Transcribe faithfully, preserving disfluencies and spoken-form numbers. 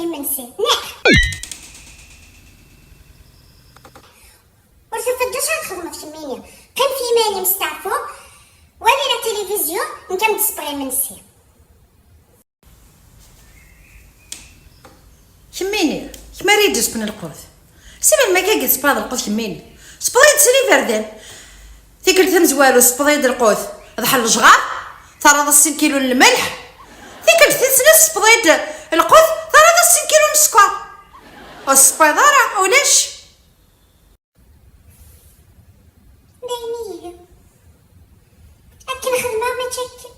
Imensi. Neɣ. Ur tufiḍ d acu ara txedmeḍ kemmini. Qqim f yiman-im, steɛfu. Wali la télévision, nekk am d-sbeɣ imensi. Kemmini, kemm ara yi-d-isken lqut. Si melmi akka i d-tessebɛaḍ lqut kemmini? Sbeḍ-iyi-d sin iberdan. Tikkelt tamezwarut sbeḍ-iyi-d lqut d ḥellejɣar, terriḍ-as sin kilu n lmelḥ. Tikkelt tis snat sbeḍ-iyi-d lqut, terriḍ-as sin kilu n sskeṛ. Ur tessewwayeḍ ara, ulac. Dayen ihi. Akken xedmeɣ mačči akken.